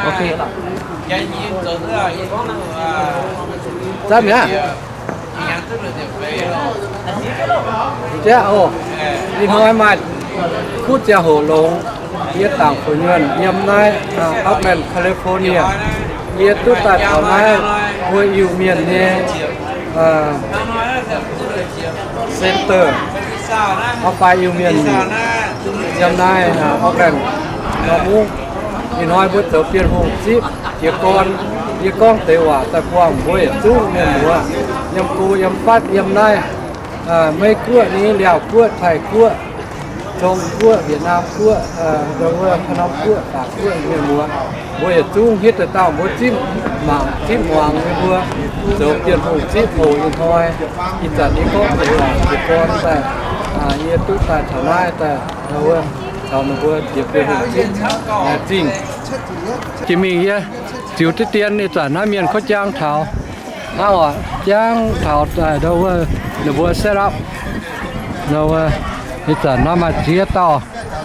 Ok. Zanv mi'aqv. Jaav oc. Ih hnoi maaih kuv ziangh hoc longx, yie dangc fu'nyuonh yiem naaiv, aa, Oakland, California. Yie duqv daaih taux naaiv mbuo Iu-Mienh nyei, aa, center, oix fai Iu-Mienh yiem naaiv, aa, Oakland nor mungv. Ih hnoi mbuo zoux Bienh Hungh zipv jiez gorn, yie gorngv deix waac daaih buangh mbuo yietc zungv mienh muoz, yiem go yiem fatv yiem naaiv, aa, Meiv Guoqv ni, Laauv Guoqv, Taiv Guoqv, Zong Guoqv, Yietc Naamh Guoqv, aa, ndau wuov Pham Nom Guoqv, Faac Guoqv, mienh muoz, mbuo yietc zungv hitv daaih dauh mbuo zipv mangc zipv muangx nyei mbuo zoux Bienh Hungh zipv oc. Ih hnoi ih zanc yie gorngv deix waac jiez gorn daaih, aa, yie duqv daaih taux naaiv daaih, ndau wuov caux meih mbuo jiex Bienh Hungh zipv, aa, zingh. Jiex mingh yie ziux diqv dien ih zanc naaiv mienh gorngv jangv taux, hnangv oc, jangv taux daaih ndau wuov ninh mbuo set up, ndau wuov ih zanc naaiv maaih ziex dauh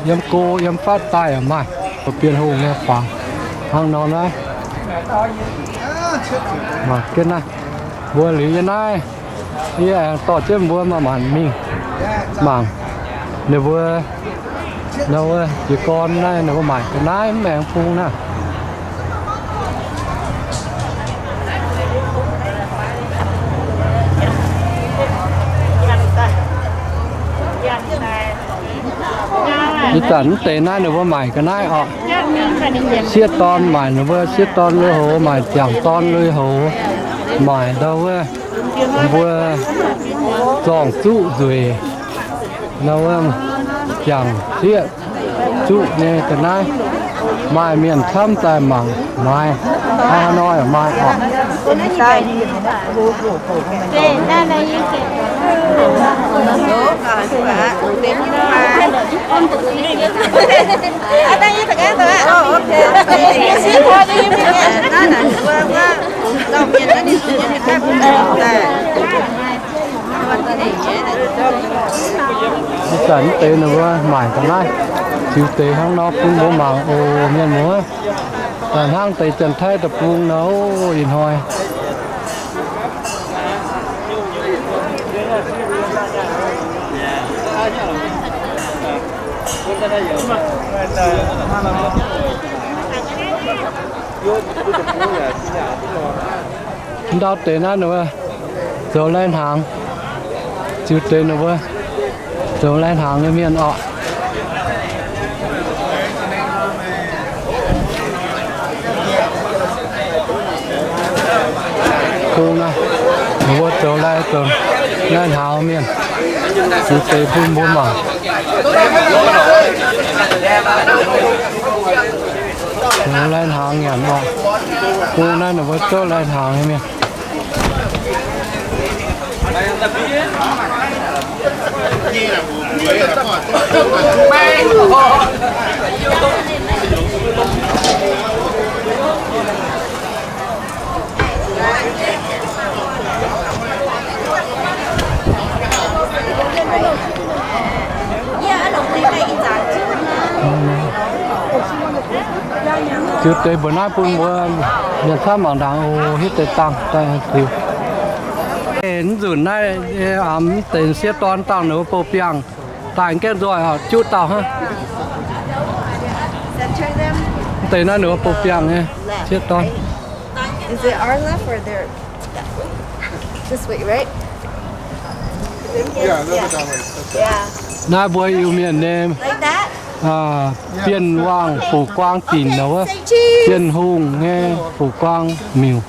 yiem go yiem fatv daaih maaih Bienh Hungh nyei fangx hnangv nor naaiv. Mangc jienv naaiv, mbuo liuz yie naaiv, yie aengx dorh jienv mbuo maaih maanc mingh mangc ninh mbuo, ndau wuov jiez gorn naaiv ninh mbuo maaic ga'naaiv mv aengx bung naaiv. Ih zanc mv deix naaiv ninh mbuo maaic ga'naaiv oc. Sieqv dorn maaic ninh mbuo sieqv dorn lui-houx, maaic jangc dorn lui-houx, maaic ndau wuov mbuo zorng zuqv nzueic, ndau wuov jangc sieqv zuqv nyei ga'naaiv. Maaih mienh camv daaih mangc maaiz, hnangv haaix nor maaih oc. Ih zanc deix ninh mbuo maaic ga'naaiv, ziux deix hnangv nor bun mbuo mangc oc mienh muoz. Daaih hnangv deix Janx-Taiv deic-bung nor, ih hnoi. Ndau deix naaiv ninh mbuo zoux lai-hnaangx, ziux deix ninh mbuo zoux lai-hnaangx nyei mienh oc. Kungx naaiv, ninh mbuo zoux lai, zoux lai-hnaangx mienh, ziux deix bun mbuo mangc. Zoux lai-hnaangx nyanc oc. Kungx naaiv ninh mbuo zouv lai-hnaangx nyei mienh. Ziux deix mbuo naaiv bun mbuo mienh camv mangc ndaangc oc. Hitv deix dangh daaih ziux. Mv nzunc naaiv, aa, mv deix sieqv dorn dangh ninh mbuo bouh biangh daaih gaengh nzoih oc, juqv dauh hnangv. Mv deix naaiv ninh mbuo bouh biangh nyei sieqv dorn. Is it our left or their? This way, right? Yeah, a little bit that way. It's okay. Yeah. Naaiv mbuo Iu-Mienh nyei, like that? Aa, Bienh Wangh Fu Guang Dinc nor wuov, Bienh Hungh nyei Fu Guang Miuc.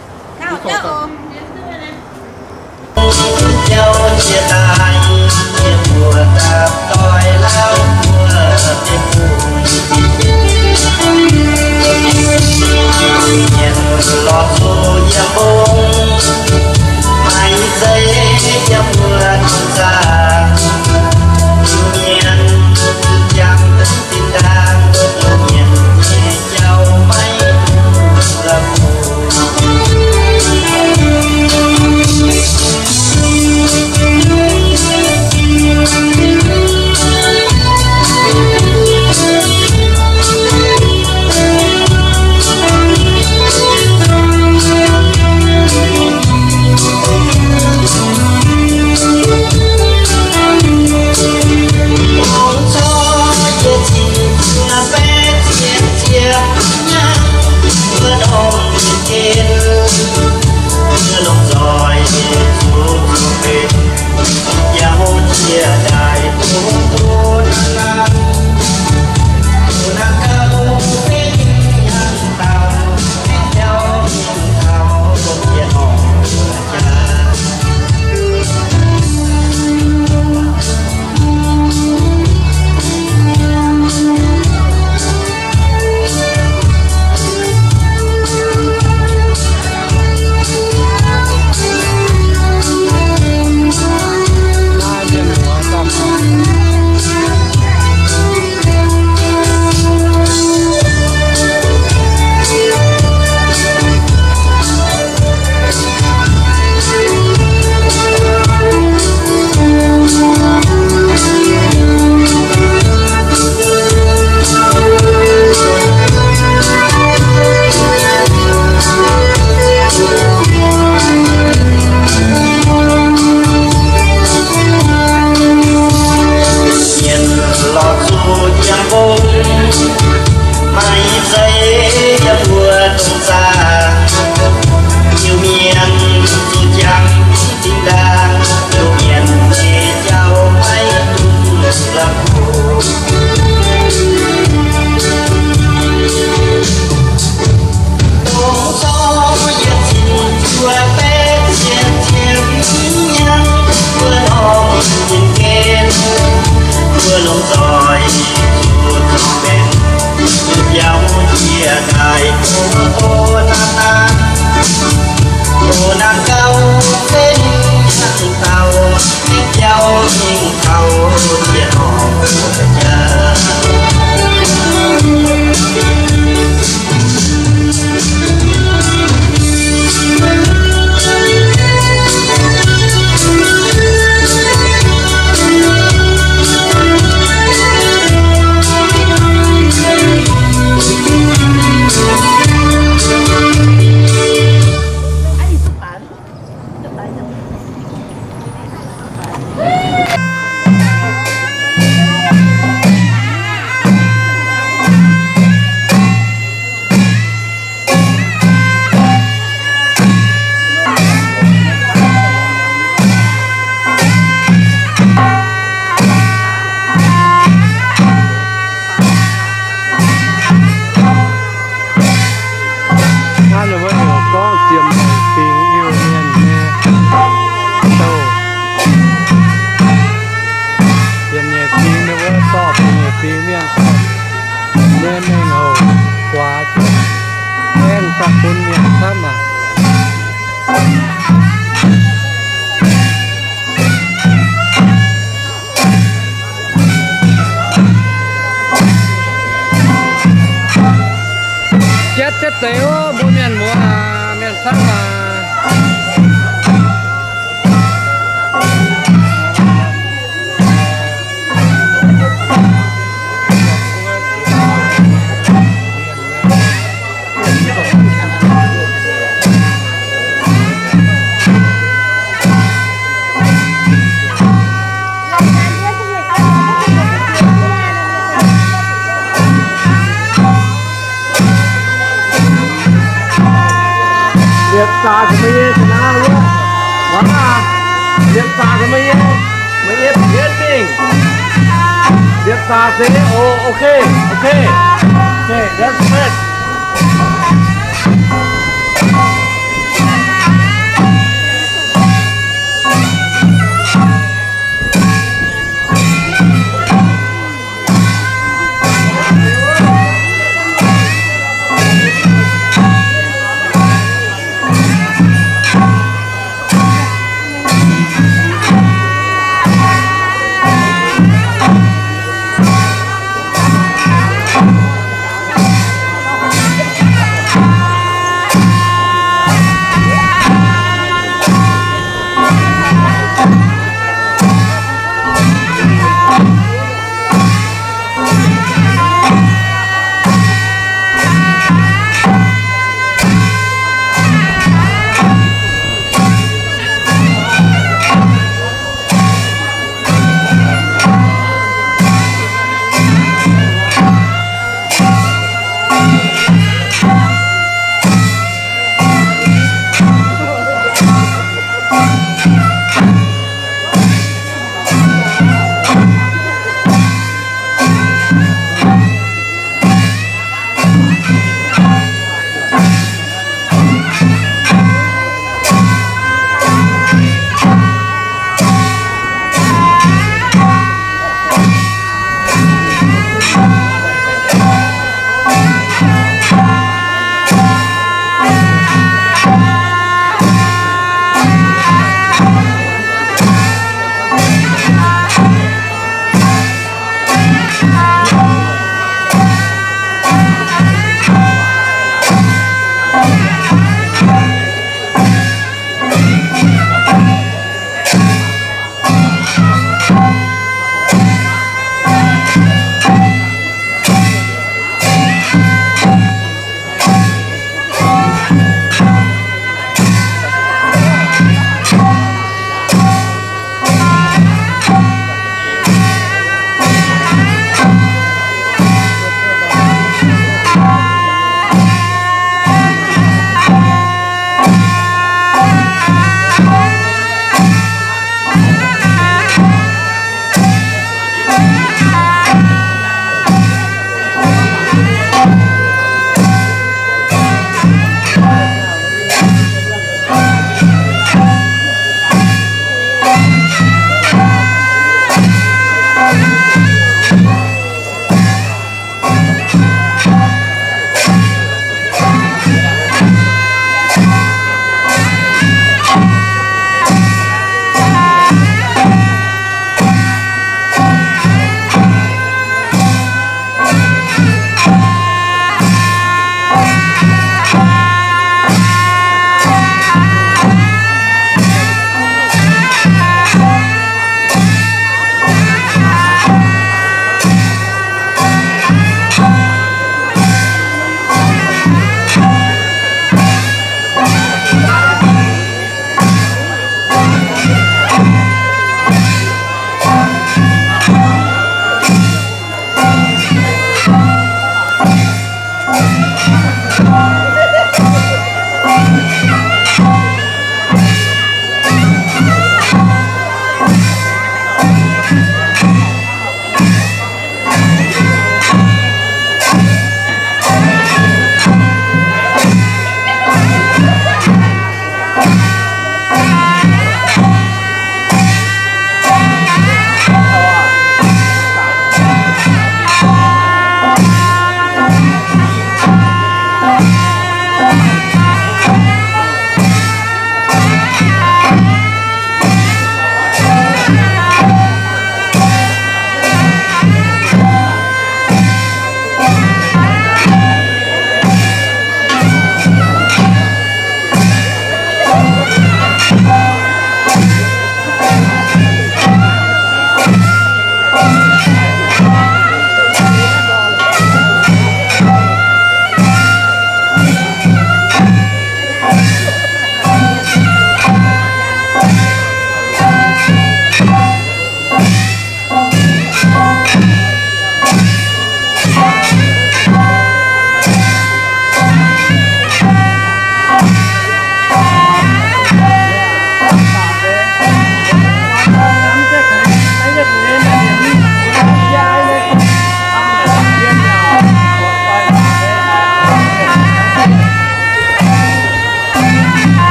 Deix wuov, mbuo mienh muoz, mienh camv aac. Liepc zaqc taux meih nyei ga'naaiv wuov. Muangx aqv. Liepc zaqc taux meih nyei, meih nyei bieqc mingh. Liepc zaqc seix. Oh, okay, okay. Okay, that's it.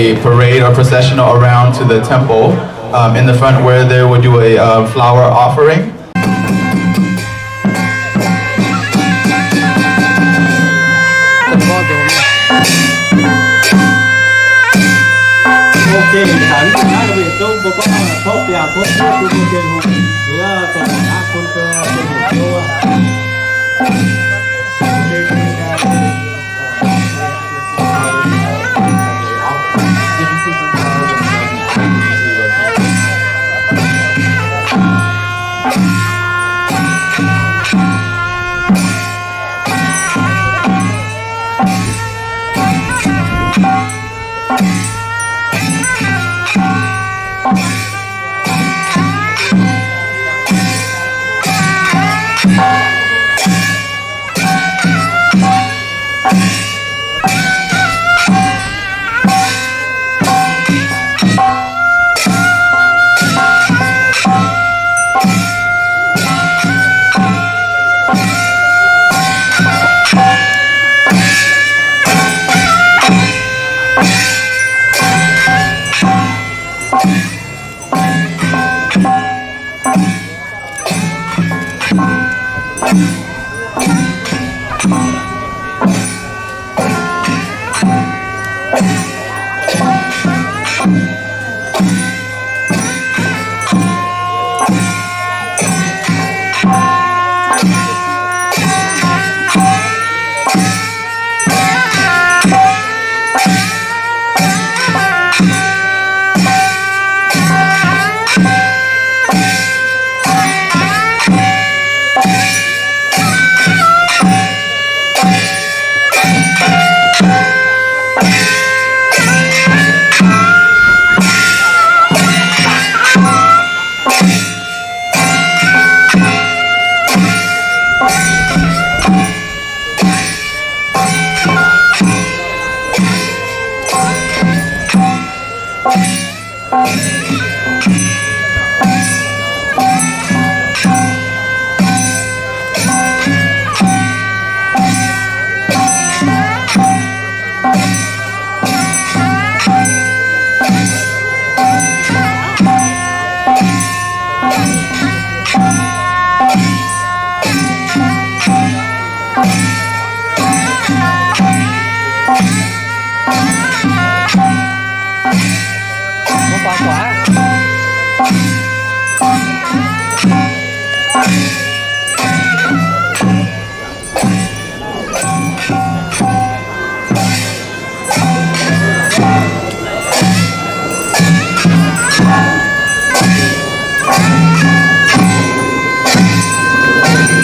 a parade or processional around to the temple, um, in the front where they will do a, uh, flower offering.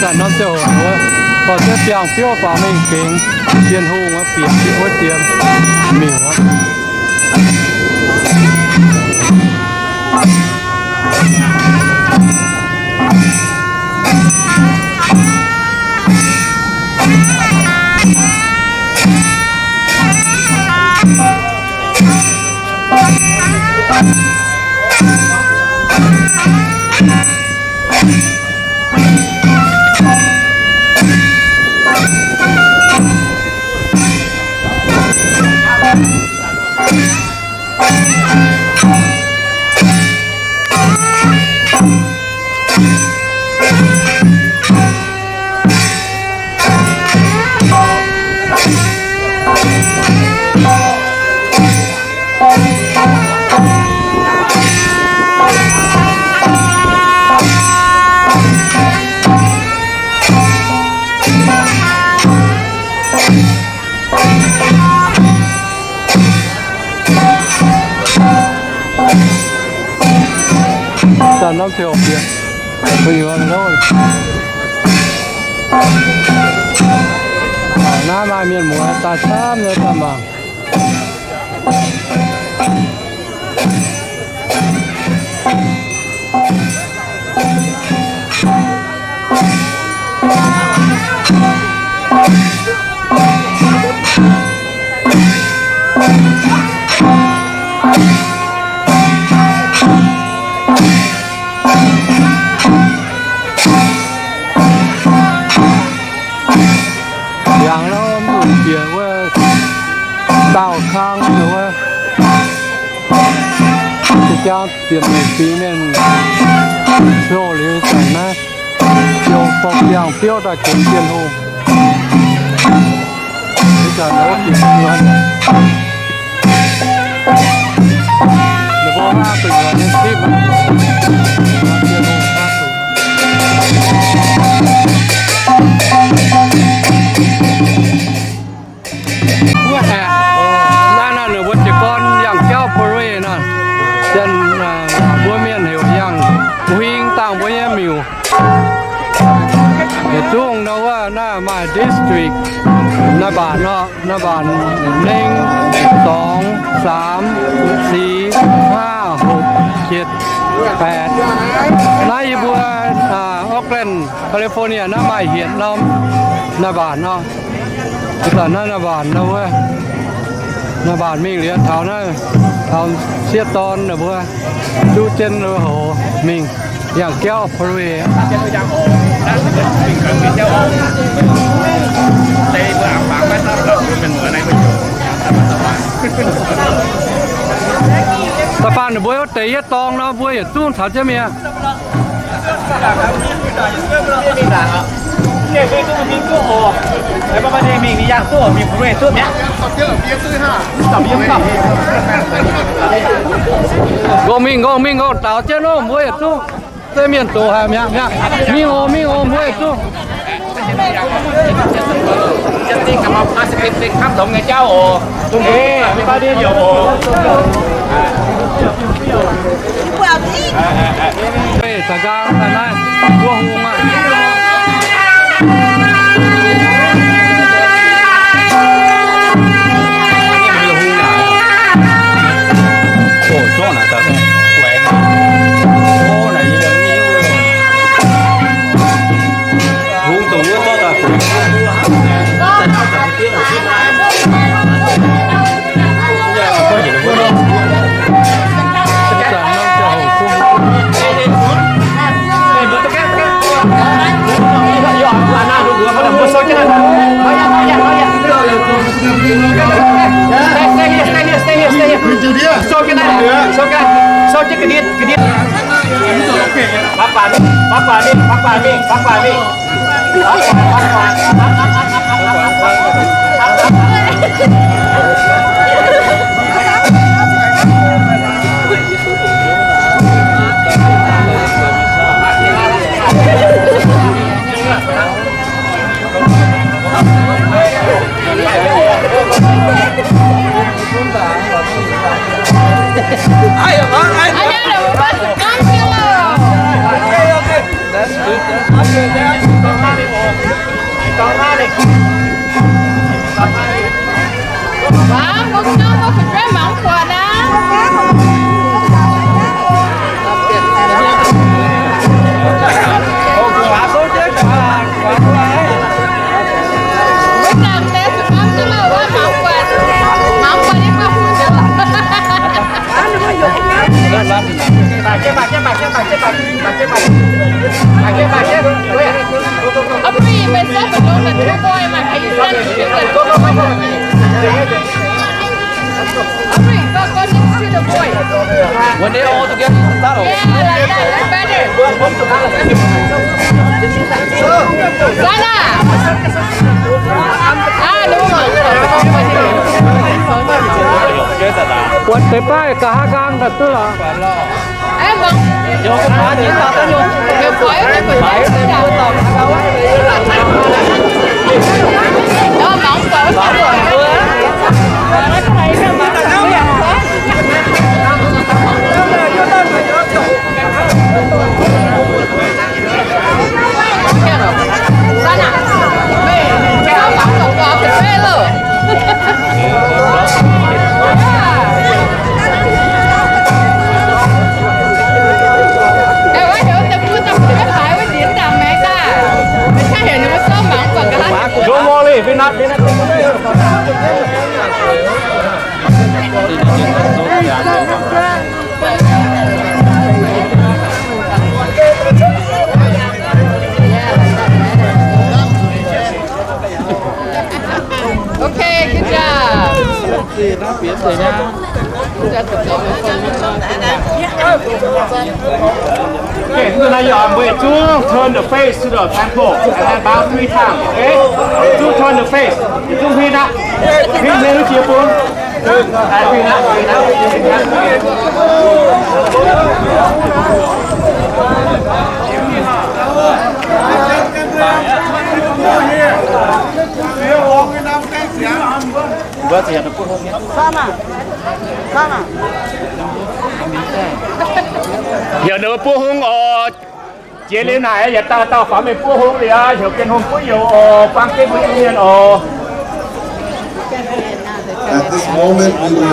Zanc norm ziangh hoc, gorx-youz biangh biouv faaux mingh gengx Bienh Hungh, bieqc wuov dien miuc. Zanc norm ziangh hoc bieqc, bieqc wuov loh. Naaiv maaih mienh muoz daaih camv nyei daaih mangc. Yangh lauh mv bieqc wuov daauh kang wuov. Jangv ziepc nyeic fingx mienh hlo liuz zanc naaiv, ziouc zorqv biangh biouv daaih gunx Bienh Hungh. Ih zanc wuov bieqc gu'nyuoz, ninh mbuo hnangv gu'nyuoz nyei tipv. Wuov aeqv, naaiv naaiv ninh mbuo jiez gorn yangh jauv parade naaiv, janx, mbuo mienh heuc yangh huing dangh mbuo nyei miuc. Yietc zungv nor wuov naaiv maaih district naaiv mbaanc nor, naaiv mbaanc nengh, dorngx, saamx, sic, haav, hopc, jiex, baeqc. Naaiv yie mbuo Oakland, California naaiv maaih hietc norm naaiv mbaanc nor. Ih zanc naaiv naaiv mbaanc nor wuov, naaiv mbaanc mingh liuz taux naaiv, taux sieqv dorn ninh mbuo duqv jienv hoc mingh yangh jauv parade. Da'faanh ninh mbuo wuov deix yietv dorngx nor, mbuo yietc zungv taux jienv mi'aqv. Ngongh mingh, ngongh mingh, ngongh daaux jienv oc, mbuo yietc zungv. Deix mienh doqc haic mi'aqv, mi'aqv. Mingh oc, mingh oc, mbuo yietc zungv. Za'nqaang daaih naaiv, mbuo hungh aqv. Hungh dongh wuov zorqv daaih guaengx. Aubrey, myself alone, the two boy, man. Can you stand to the Aubrey, go, go next to the boy. When they all together, it's a battle. Yeah, like that. That's better. Sana. Ah, no. Buatc deix baav ga'haav nqaang daaih duqv lorqc. Okay, so now you are, mbuo yietc zungv turn the face to the temple and then bow three times, okay? Yietc zungv turn the face, yietc zungv huin aqv, huin, huin wuov jiex bung. Heuc ninh mbuo buov hung oc. Jiex liuz naaic yietc dauh dauh faaux mingh buov hung liuz, heuc Bienh Hungh buov youz oc, buangv jienv mbuo Iu-Mienh oc. At this moment, we will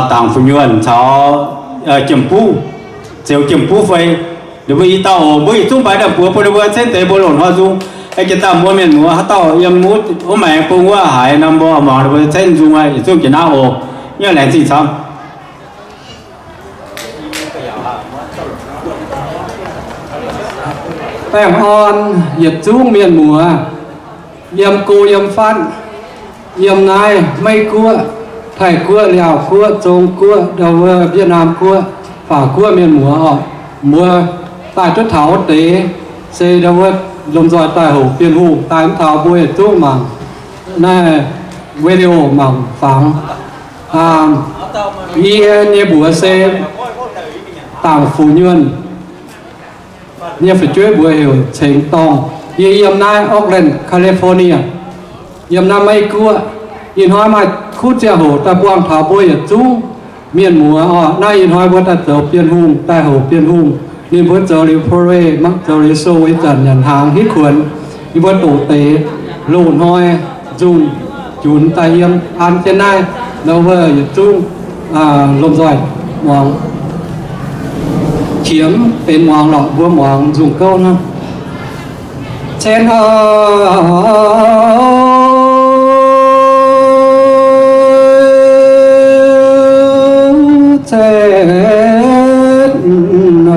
Dangc fu'nyuonh caux jiem-buv, ziux jiem-buv fei. Ninh mbuo i dauh oc, mbuo yietc zungv mbaix daaih mbuox bun ninh mbuo cetv deix mbuo loz-hnoi nzung. Jiex daaih mbuo mienh muoz haaix dauh yiem wuov maengx bung wuov haiz nor, mbuo muangx ninh mbuo cetv nzung, yietc zungv jiex naaiv oc. Nyei laengz zingh camv. Baengh orn yietc zungv mienh muoz, yiem go yiem fatv, yiem naaiv Meiv Guoqv, Taiv Guoqv, Liaauc Guoqv, Zong Guoqv, ndau wuov Vietnam Guoqv, Faatv Guoqv mienh muoz oc. Mbuo daaih duqv taux wuov deix se ndau wuov lomh nzoih daaih hoqc Bienh Hungh, daaih mv taux mbuo yietc zungv mangc naaiv video mangc fangx. Yie nyei mbuox se Dangc Fu'nyuonh, nyei fu'jueiv mbuox heuc Ceng Dorngh. Yie yiem naaiv Oakland, California, yiem naaiv Meiv Guoqv. Ih hnoi maaih kuv ziangh hoc daaih buangh taux mbuo yietc zungv mienh muoz oc. Naaiv ih hnoi mbuo daaih zoux Bienh Hungh, daaih hoqc Bienh Hungh. Ninh mbuo zoux liuz parade, mangc zoux liuz show, ih zanc nyanc hnaangx hitv kuonx. Yie mbuo doqc deix loz-hnoi nzungh junx daaih yiem an jienv naaiv, ndau wuov yietc zungv lomh nzoih muangx. Qiemx benx muangx lorqc, mbuo muangx nzungh gouv hnangv. Cen o, cen o,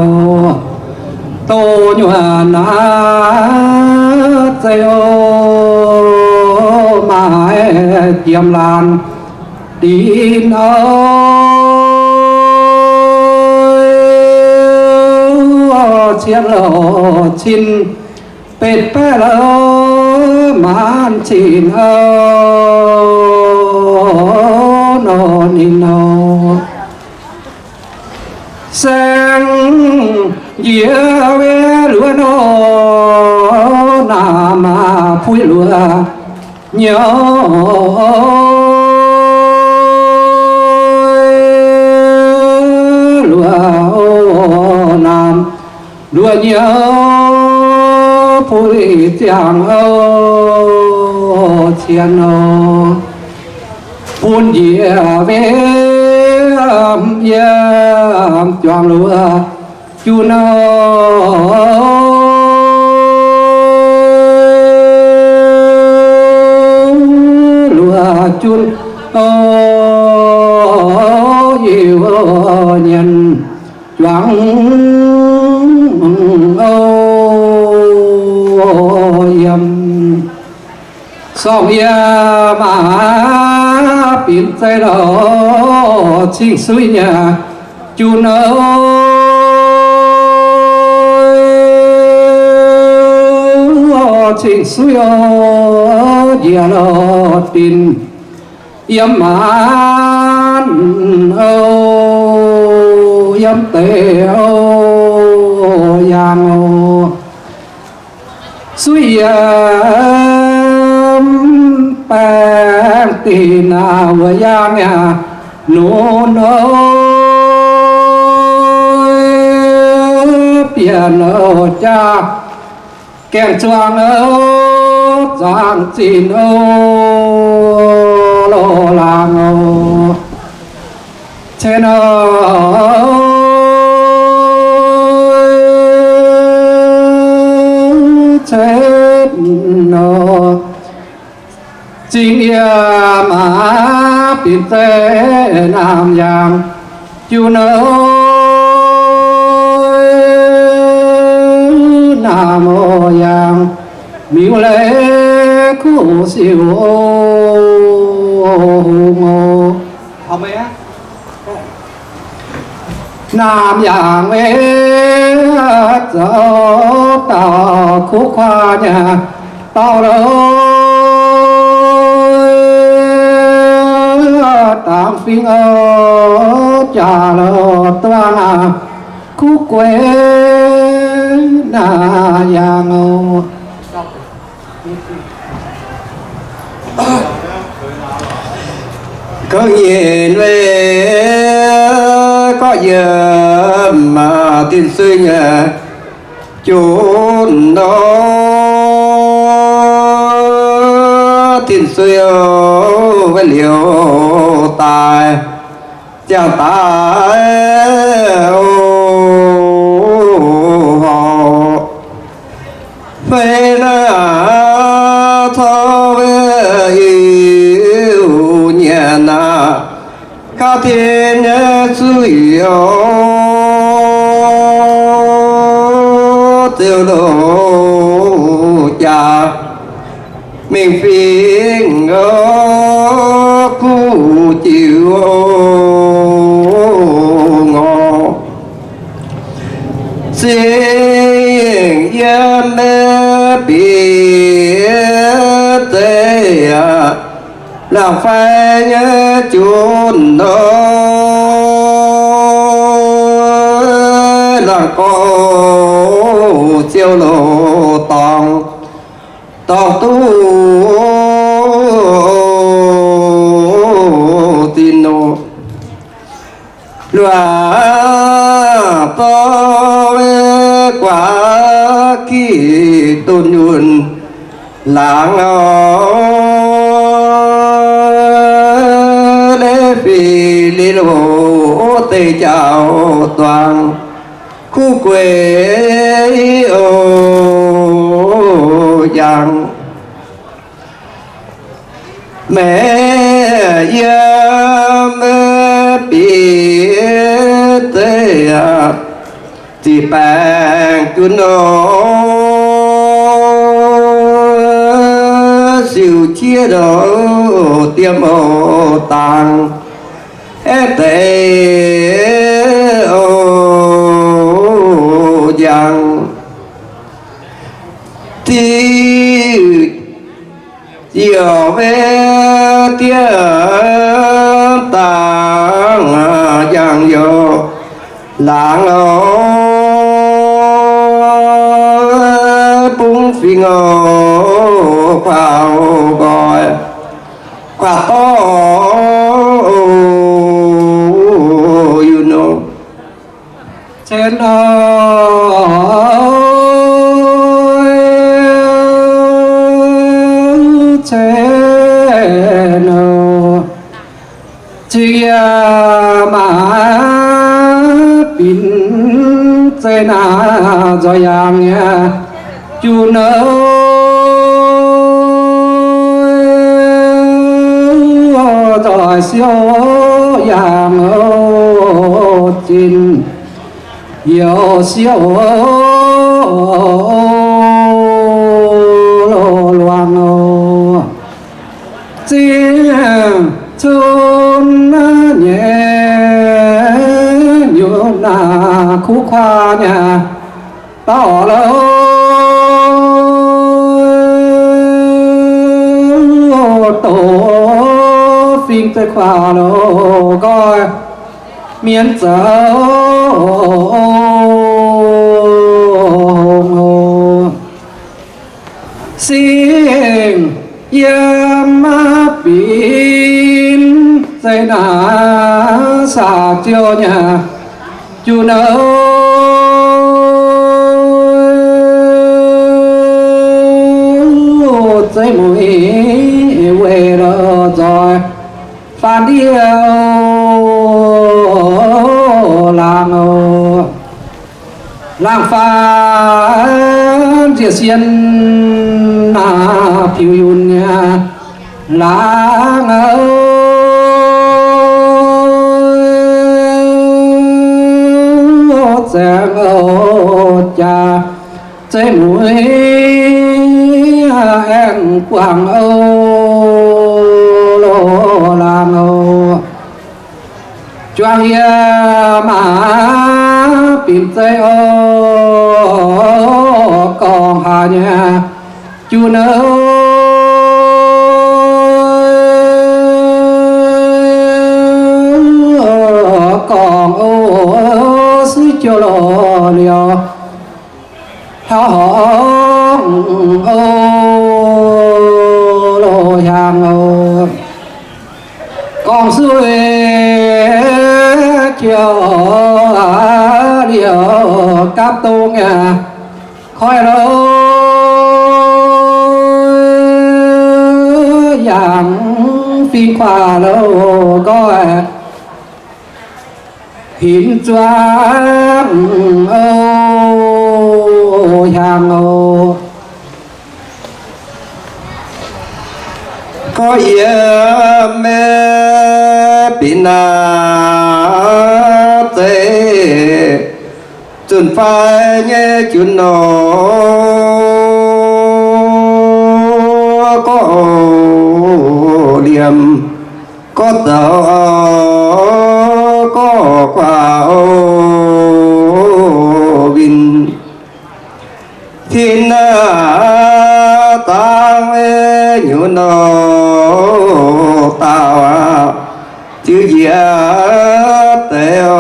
doh nyuonh aac, zei o, maaih jiem laanh dinh o, cien lo cin, betv baeqv lo maanc cin o, nor ninh nor. Saeng njiec wetv luoqc nor, naamh maah puix luoqc nyouz, luoqc o, naamh luoqc nyouz puix ziangh o, cien o. bun njiec wemv yiem juangc luoqc jun nor, luoqc jun o, yiu nyanc juangc o, yiem sorng yie maah binc zeiv lorh cing suiv nyei jun o, cing suiv o, njiec lorh dinc yiem maanc o, yiem deix o, yangh o. Suiv yiem baeng dinc naaic wuov yangh yaac nunc o, bieqc o jaa gaengh zuangx o, zaangc zinc o, loz laangc o, cen o, cen o. Zingh yie maah binc zeiv naamh yaangh jun o, naamh o yaangh miuc leiz kuv siouc o, hungh o. Naamh yaangh maiv zoux dauh kuv kuaax nyei dauh lorh, dangx fingx o, jaax lorh duqv naaic kuv gueix naamh yaangh o. Gouv nyei weic gorqv yie maah tin suiv nyei jun nor, tin suiv o, weic liuz daaih, ziangh daaih o, horc fei naaiv tov weic Iu-Mienh naaiv, kaav tin nyei zuiz o, ziouc loz jaax mingh fingx o, kuv jiu o, ngorc zingh yiem maiv bieqc zeiv aqv. Laangz fai nyei jun nor, laangz gorx ziouc loz dorngx, dorngx duqv zinh nor. Luangc dorh guaax giqv dunh yunh laangz o, leiz fih liz loz deix jauv duangx kuv gueix o, yangh maiv yiem bieqc zeiv aqv. Ziqc baengc gunv nor, siou jieqv nor, diex mouc dangx aengx deix o, njang diuh youc weic diev dangx, njang youc laangz o, bungx fingx o, kuaaiv nqoi, kuaaiv dorv o, yunc o, cen o, cen o. Cing yie maaih binc zeiv naaiv nzoih yaangh nyei junc oc, nzoih siouc yaangh oc, zinh youc siouc luangh oc. Zinh cun nyei nyutc naaic kuv kuaah nyei dauh loh, doz fing zeiv kuaah loh, nqoi mienv zoux hngongx oc. Singx yiem binc zeiv naaic saah ziouc nyei junc oc, zeiv mueiz weic loh nzoih faanv ndiev oc, laangz oc. Laangz faanv njiec sien naaic piux yunh nyei laangz oc, zaengx oc, jaax zeiv mueiz aengx guangc oc, loh laangz oc. Juangc yie maaih binc zeiv oc, gorngv haaix nyungc junc oc, gorngv oc, suiv jiouv loh liouh hlauv horngh oc, loh hiaangx oc. Gorngv suiv jiouv liouh gapv dongh nyei koiv loh, yangh fing kuaah loh, nqoi hinc zuangx oc, hiaangx oc. Gorngv yie maaih binc naaiv zeiv zunc fai nyei junc nor, gorngv liemh gorngv zaux gorngv guaax oc, winh tin dangx nyunc nor, dauh ziux njiec deix oc,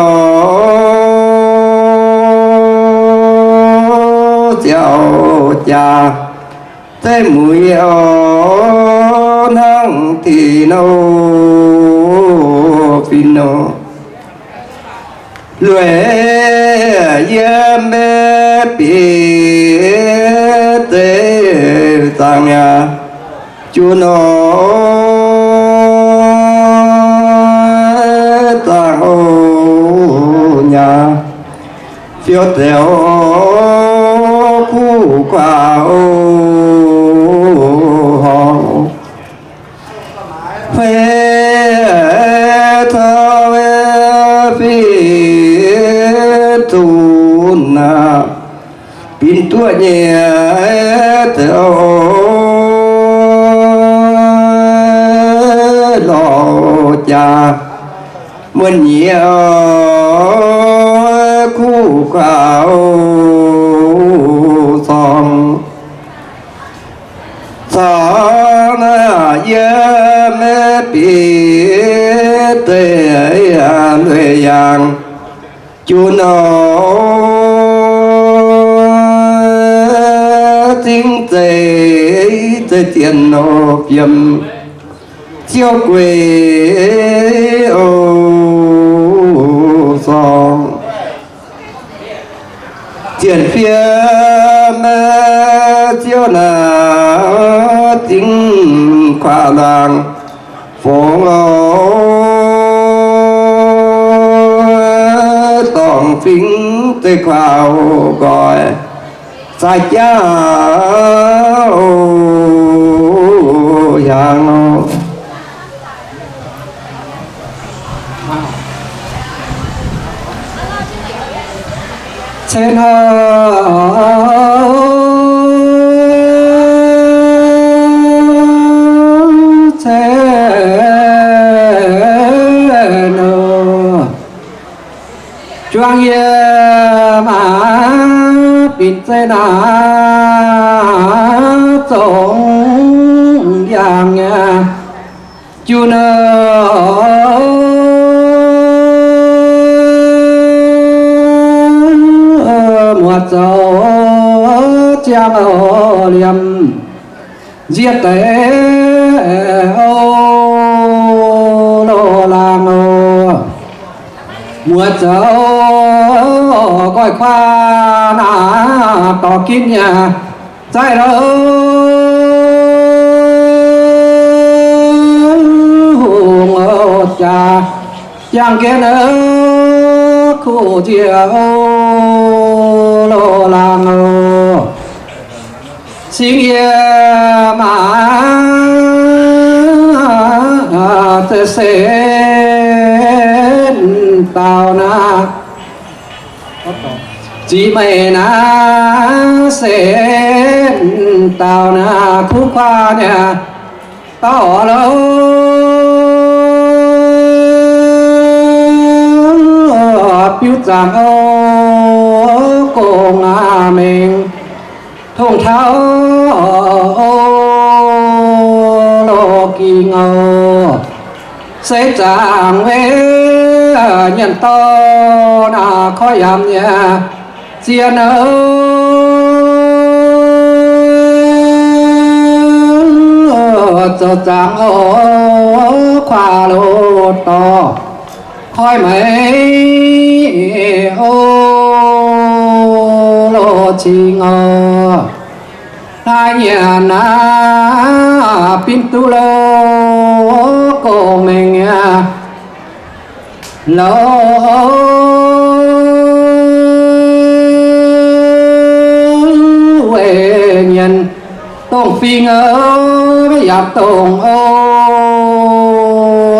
ziouc jaax zeiv mueiz oc, hnangv tin nor fih nor. Lueic yiem mbuo bic zeiv zaangc mi'aqv, juv nor zaangc oc nyaah, fiou deix oc, kuv guaax oc, horngc fei taux fih zunh aac, binc duqv nyei deix oc, lorz jaax muonh nyiex oc, kuv guaax oc, corng corng naaiv yiem mbuo bic zeiv lueic yaangh, juv nor zingv zeiv, zeiv zienh nor fiem ziouv gueix oc, corng zienh fiem ziouv naaic zingv kuaaiv laangz fongx oc. kuaaiv nqoi, zaaix jaav hiaangx nor. Cen, cen, juangc yie maac binc zeiv naaiv zongx yangh nyei. Jun muoz zoux ziangh liemh nziev deix o, loz-laangz o, muoz zoux nqoi kuaav naaiv dorh ginv nyei. Zaaix lo hungh jaax, jangx jienv kuv nziex o, loz-laangz o, singx yie maac zeiv sen dauh naaiv. Ziqc meih naaiv sen dauh naaiv kuv kuaav nyei dauh lo, biuv zaangc o, gong aav mengh tong taux o, loz ging o, seix zaangc weic nyienx dorn naaiv koiv yaac nyei ziex nor, zoux zaangc o, kuaav loz dorh koiv meix o, loz cing o, hnangv nyienx naaiv binv duqv loz gong mengh nyei loz weic nyienx dongh fingx o, yaac dongh o,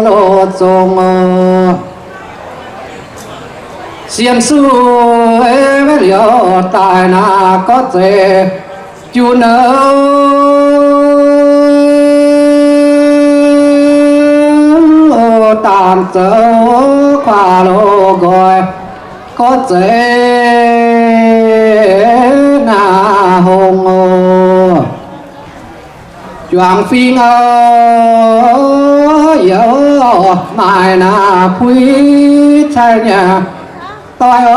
loz zong o. Sienx suiv liouh daaih naaiv gorngv zeiz jun o, daanh zoux kuaav loz nqoi gorngv zeiz naaiv hungh o. Juangc fingx o, youz maaih naaiv puix cai nyei doic o,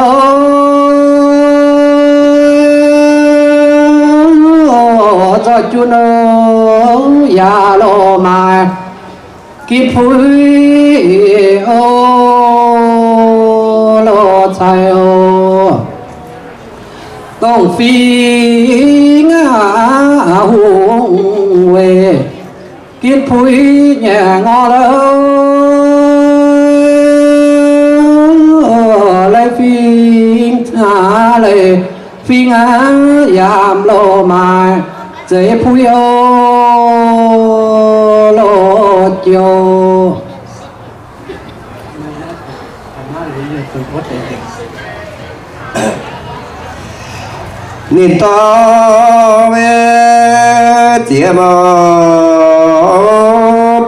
nzoih jun o, yaac loz maaih ginv puix o, loz cai o. Dongh fingx hungh weic ginv puix nyei ngorc loz, leiz fingx aav, leiz fingx aav, yaac loz maaih zeiv puix o, loz jouh. Ninh dorh mbuo ziex mouc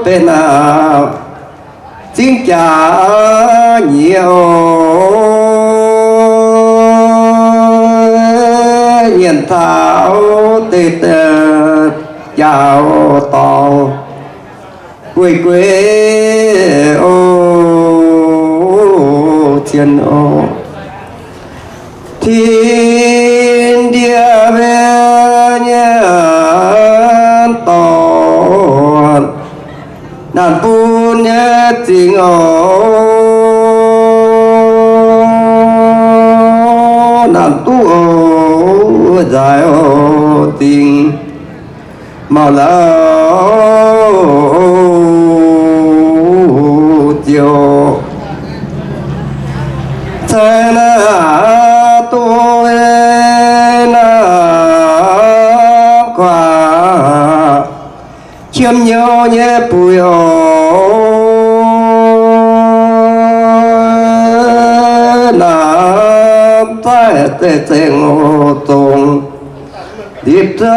benx aqv, zingv jaax nyiex oc, nyienx taux deix jaax dorngx. Gueiv gueiv o, cien o, tin ndie mbuo nyei dorn, naanc bun nyei zingx oc, naanc duqv oc, nzaaix oc, zingx mauc lauh ziouc cai naaiv duqv nyei buix oc. Naaiv zaaih zeiv zengc oc, zongc ndipc zouv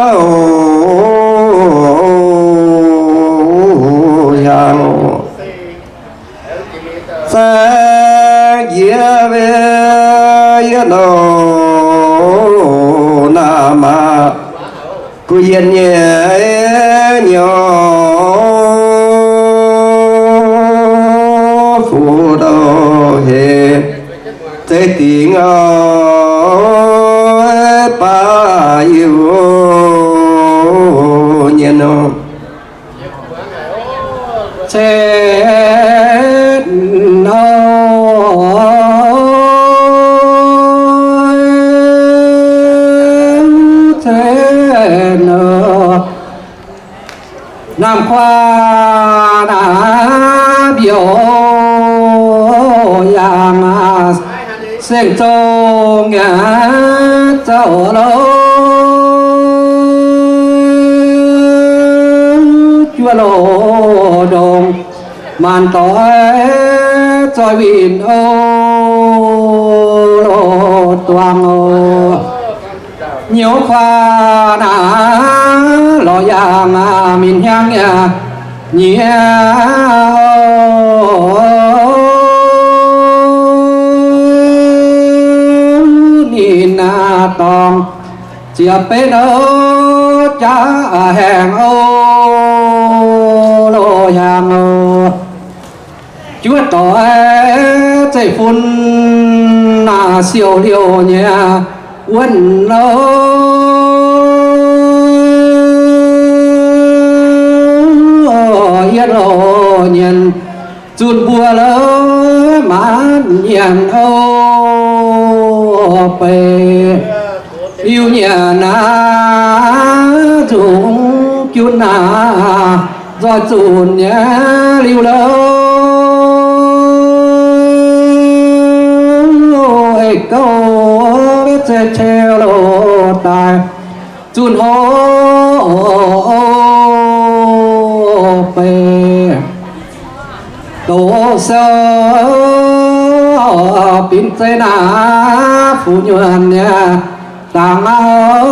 hiaangx. Sai njiec mbe yie nor, naaiv maah, kuh yienh nyei nyouz, fuqv douh hec zeiv dingc oc, baac Iu-Mienh nor. Cen oc, cen oc, namx kuaav naaiv mbiouh yangh, seng zong nyei zouv loh, juov loh ndongc maanc doic zoih winh oc, loh duangh oc. Nyouz kuaav naaiv lorz yangh, aa, mingh hnyangx yaac nyiex oc, ninh aa dorngx ziepc betv oc, jaav haengh oc, loh hnyangx oc. Juov doic zeiv-fun naaic siouc liouh nyei wuonh oc, yietv loh nyienx zunh mbuo lorz maanc nyienx oc, beiv Iu-Mienh naaiv nzungh junv naaiv nzoih zunc nyei liuz lorz, eix gouv maiv zeiz ceu loh daaih zunh hov beiv doz sou binc zeiv naaiv fu'nyuonh nyei dangx aqv.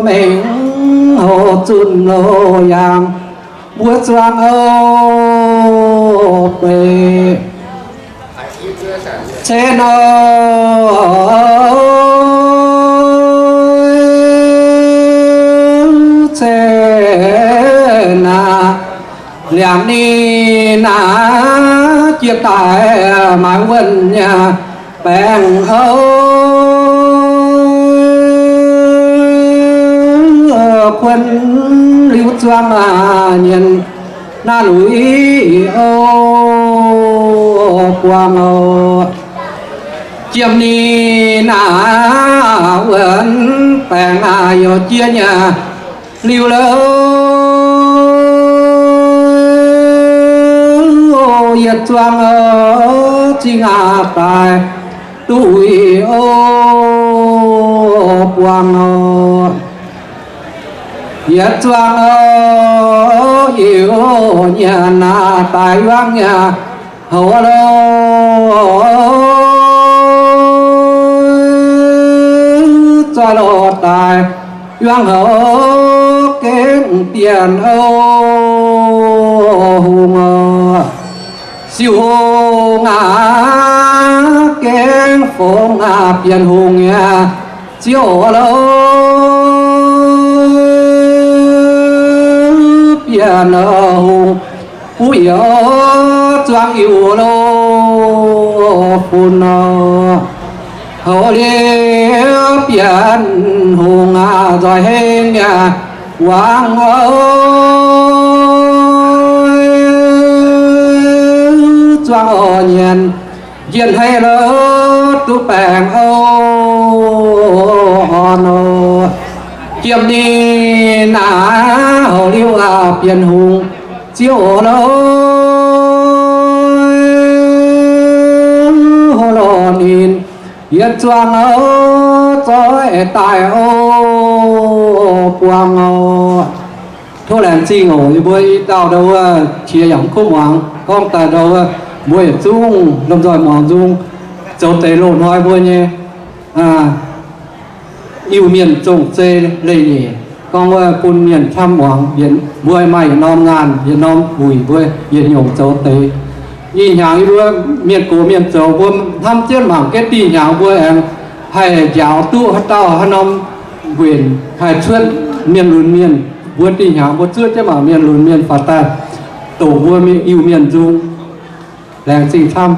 Mengh hoc zunh loh yangh mbuo zuangx oc, beiv cen oc, cen aqv. Liangx ninh naaiv jiex daaih maaiz wuonh nyei baengc oc, kuonx liuz zuangx nyienx naaiv luic oc, buangh oc. Jiem ninh naaiv wuonx baengc naaiv youc jiex nyei liuz lorz, yietc zuangx oc, zingh aqv daaih duqv uix oc, buangh oc. Yietc zuangx oc, Iu-Mienh naaiv daaih yuangv nyei houz loh, zoih loh daaih yuangv houz gengh bienh oc, hungh oc. Siouc hungh aac, gengh fongx aac, bienh hungh nyei ziouv loh, bienh hungh buv youz zuangx Iu-Mienh loh, fun oc. Houz liuz bienh hungh aac, nzoih heng nyei wangc oc, zuangx oc nyienx njien-hei loh duqv baengc oc, orn oc. Jiem ninh naaiv houz liuz aac, bienh hungh ziouv loh, houz loh ninh yietc zuangx oc, zoih daaih oc, O, buang oc. Tov laengz zingh oc. Yie mbuo i dauh ndau wuov qiex yaac mv kuv muangx, gorngv daaih ndau wuov mbuo yietc zungv lomh nzoih muangx nzung, zoux deix loz-hnoi mbuo nyei Iu-Mienh zong-zei leiz-nyeic, gorngv wuov bun mienh camv muangx, mbuo maaih yietc norm ngaanh, yietc norm wuic, mbuo yietc nyungc zoux deix. Ih hnyangx yie mbuo mienh gox mienh zoux, mbuo hnamv jienv mangc jienv dih hnyangx mbuo aengx haih njaaux duqv haaix dauh haaix norm mbuenc haih cuotv mienh lunx mienh. Mbuo dih hnyangx mbuo zuov jienv mangc mienh lunx mienh faaux daaih doqc mbuo Iu-Mienh nzung. Laengz zingh camv.